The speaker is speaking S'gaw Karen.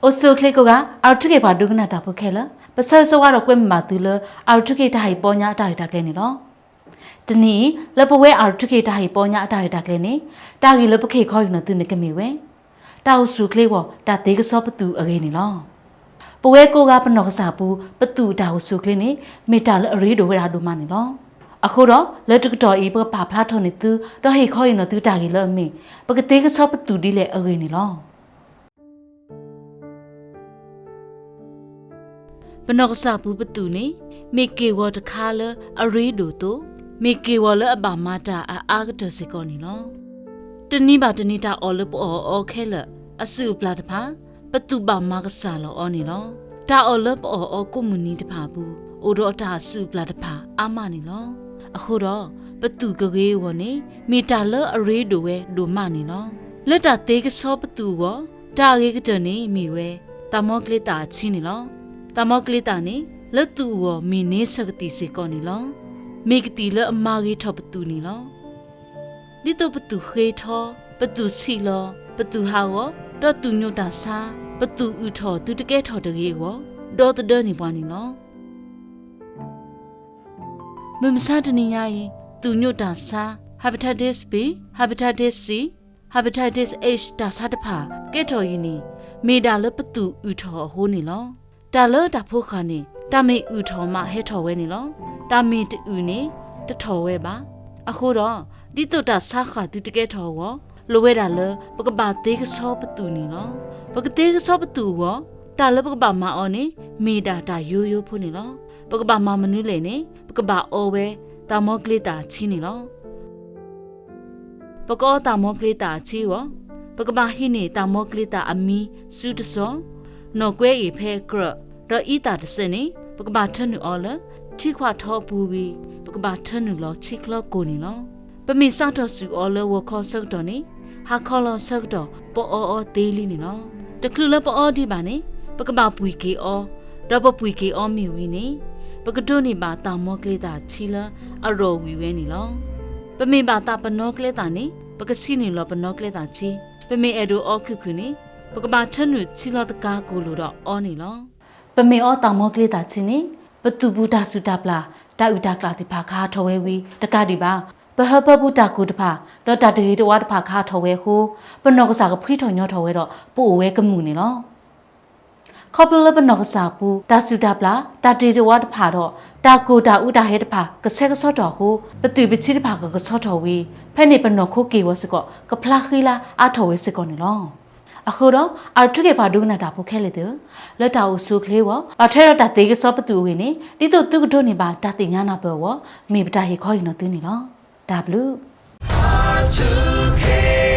အိၣ်ဆူၣ်အိၣ်ချ့ကိးဂၤ R two K ပှၤဒိကနၣ်တၢ်ဖိခဲလၢာ်, ပဆၢဂ့ၤဆၢဝါဒီးကွဲမုာ်ဘၣ်သုလၢ R two K တၢ်ဟ့ၣ်ပီညါအတၢ်ရဲၣ်တၢ်ကျဲၤန့ၣ်လီၤ. တနံၤအံၤ လၢပဝဲ R two K တၢ်ဟ့ၣ်ပီညါအတၢ်ရဲၣ်တၢ်ကျဲၤန့ၣ် တၢ်ဂ့ၢ်လၢပကဟ့ၣ်ခီဟ့ၣ်နီၤသုန့ၣ်ကမ့ၢ်ဝဲ တၢ်အိၣ်ဆူၣ်အိၣ်ချ့အဂီၢ် တၢ်သ့ကစီပသူအဂ့ၢ်န့ၣ်လီၤ. ပဝဲကိးဂၤပနီၢ်ကစၢ်ပူၤ ပသူၣ်တၢ်အိၣ်ဆူၣ်အိၣ်ချ့န့ၣ် မ့ၢ်တၢ်လၢအရ့ဒိၣ်ဝဲဒၣ်ဒိၣ်မးန့ၣ်လီၤ. အဃိဒီး လၢတကတီၢ်အံၤ ပကပာ်ဖျါထီၣ်န့ၢ်သု ဒီးဟ့ၣ်ခီဟ့ၣ်နီၤသုတၢ်ဂ့ၢ်လၢအမ့ၢ် ပကသ့ကစီပသူဒ်လဲၣ်အဂ့ၢ်န့ၣ်လီၤ. ပနီၢ်ကစၢ်ပူၤပသူၣ်န့ၣ် မ့ၢ်က့ၢ်ဂီၤတခါလၢအရ့ဒိၣ်အသိး, မ့ၢ်က့ၢ်ဂီၤလၢအဘၣ်မၤတၢ်အအါကတၢၢ်စ့ၢ်ကီးန့ၣ်လီၤ. တနံၤဘၣ်တနံၤတၢ်အီၣ်လၢပအီၣ်အီခဲလၢာ် အစုၣ်အပျၢ်တဖၣ် ပသူၣ်ဘၣ်မၤကစၢ်လီၤအီၤန့ၣ်လီၤ. တၢ်အီၣ်လၢပအီၣ်အီကိးမုၢ်နံၤတဖၣ်အပူၤ အိၣ်ဒီးတၢ်အစုၣ်အပျၢ်တဖၣ်အါမးန့ၣ်လီၤ. အဃိဒီး ပသူၣ်ကဂ့ၤအဂီၢ်န့ၣ် မ့ၢ်တၢ်လၢအရ့ဒိၣ်ဝဲဒိၣ်မးန့ၣ်လီၤ. လၢတၢ်သ့ကစီပသူအဂီၢ် တၢ်အဂ့ၤကတၢၢ်န့ၣ်မ့ၢ်ဝဲ သးမီကျ့သၣ်အထံန့ၣ်လီၤ. သးမီကျ့သၣ်န့ၣ် လၢသူၣ်အဂီၢ်မ့ၢ်န့ဆၢၣ်ကသံၣ်စ့ၢ်ကီးန့ၣ်လီၤ. မ့ၢ်ကသံၣ်လၢအမၤဂ့ၤထီၣ်ပသူၣ်န့ၣ်လီၤ. ဒ်သိးပသူၣ်ဃ့ထီ, ပသူၣ်ဆံးလီၤ, ပသူၣ်ဟးဂီၤ, ဒီးသူၣ်ညိၣ်တၢ်ဆါ, ပသူၣ်အုၣ်ထီၣ်သုတကဲထီၣ်တဂ့ၤအဂီၢ် ဒီသဒၢန့ၢ်ပှၤန့ၣ်လီၤ. မုၢ်မဆါတနံၤညါအံၤ သူၣ်ညိၣ်တၢ်ဆါ Hepatitis B, Hepatitis C, Hepatitis H တၢ်ဆါတဖၣ်ကဲထီၣ်အံၤန့ၣ် မ့ၢ်ဒၣ်လၢပသူၣ်အုၣ်ထီၣ်အဃိန့ၣ်လီၤ. တၢ်လၢတၢ်ဖိဃာ်န့ၣ် တၢ်မ့ၢ်အုၣ်ထီၣ်မးဟဲထီၣ်ဝဲန့ၣ်လီၤ. တၢ်မ့ၢ်တအုၣ်န့ၣ် တထီၣ်ဝဲဘၣ်. အဃိဒီး ဒ်သိးတၢ်ဆါဃာ်သုတကဲထီၣ်အဂီၢ် လိၣ်ဝဲဒၣ်လၢ ပကဘၣ်သ့ကစီပသူၣ်န့ၣ်လီၤ. ပကသ့ကစီပသူၣ်အဂီၢ် တၢ်လၢပကဘၣ်မၤအီၤန့ၣ် မ့ၢ်ဒၣ်တၢ်ယိယိဖိန့ၣ်လီၤ. ပကဘၣ်မၤမနုၤလဲၣ်န့ၣ် ပကဘၣ်အီဝဲ သးမီကျ့သၣ်အထံန့ၣ်လီၤ. ပကအီသးမီကျ့သၣ်အထံအဂီၢ် ပကဘၣ်ဟံးန့ၢ်သးမီကျ့သၣ်အမံၤစုတစီၤ, နီၣ်ကွဲအ့ၣ်ဖဲအကြၢး, ဒီးအံသၣ်တစဲးန့ၣ် ပကဘၣ်ထၢနုာ်အီၤလၢ ထံခွးထီအပူၤဝံၤ ပကဘၣ်ထၢနုာ်လီၤထံချီကိၢ်န့ၣ်လီၤ. ပမ့ၢ်စးထီၣ်စုၣ်အီၤလၢဂီၤခီဆၢကတီၢ်န့ၣ် ဟါခီလီၤဆၢကတီၢ် ပအီအီၤသ့လံန့ၣ်လီၤ. တချုးလၢပအီဒံးဘၣ်န့ၣ် ပကဘၣ်ပှံၢ်က့ၤအီၤ, ဒီးပပှံၢ်က့ၤအီၤမ့ၢ်ဝံၤန့ၣ် ပကဒိးန့ၢ်ဘၣ်သးမီကျ့သၣ်ထံလၢအရီၣ်ဝံၤဝဲန့ၣ်လီၤ. ပမ့ၢ်ဘၣ်သးပနီကျဲသၣ်န့ၣ် ပကဆံးန့ၢ်လီၤပနီကျဲသၣ်ထံ, ပမ့ၢ်အဲၣ်ဒိးအီခုၣ်ခုၣ်န့ၣ် ပကဘၣ်ထၢနုာ်ထံလီၤသကၤကိၢ်လိာ်ဒီးအီန့ၣ်လီၤ. ပမ့ၢ်အီသးမီကျ့သၣ်ထံန့ၣ် ပသူၣ်ပူၤတၢ်စုၣ်တၢ်ပျၢ် တၢ်အုၣ်တၢ်ကျၣ်သ့ၣ်တဖၣ်ကဟးထီၣ်ဝဲဝံၤတကးဒံးဘၣ် ပဟၢဖၢပူၤတၢ်ကိၢ်တဖၣ် ဒီးတၢ်တဂ့ၤတဝါတဖၣ်ကဟးထီၣ်ဝဲအဃိ ပနီၢ်ကစၢ်ကဖှံထီၣ်ညီထီၣ်ဝဲဒီးပအိၣ်ဝဲကမုာ်န့ၣ်လီၤ. ခီဖျိလၢပနီၢ်ကစၢ်ပူၤ တၢ်စုၣ်တၢ်ပျၢ် တၢ်တဂ့ၤတဝါတဖၣ်ဒီး တၢ်ကိၢ်တၢ်အူတၢ်ဟဲတဖၣ် ကဆဲကဆှီထီၣ်အဃိ ပသွံၣ်ပထံတဖၣ်ကကဆှီထီၣ်ဝံၤ ဖဲန့ၣ်ပနီၢ်ခိက့ၢ်ဂီၤစ့ၢ်ကီး ကဖျါဃံလၤအါထီၣ်ဝဲစ့ၢ်ကီးန့ၣ်လီၤ. အဃိဒီး R two K ပှၤဒိကနၣ်တၢ်ဖိခဲလၢာ်သ့ၣ်ဧၢ, လၢတၢ်အိၣ်ဆူၣ်အိၣ်ချ့အဂီၢ် ဘၣ်ထွဲဒီးတၢ်သ့ကစီပသူၣ်အဂ့ၢ်န့ၣ် ဒ်သိးသုကဒိးန့ၢ်ဘၣ်တၢ်သ့ၣ်ညါနၢ်ပၢၢ်အဂီၢ် မ့ၢ်ပတၢ်ဟ့ၣ်ခီဟ့ၣ်နီၤသုန့ၣ်လီၤ. တၢ်ဘျုး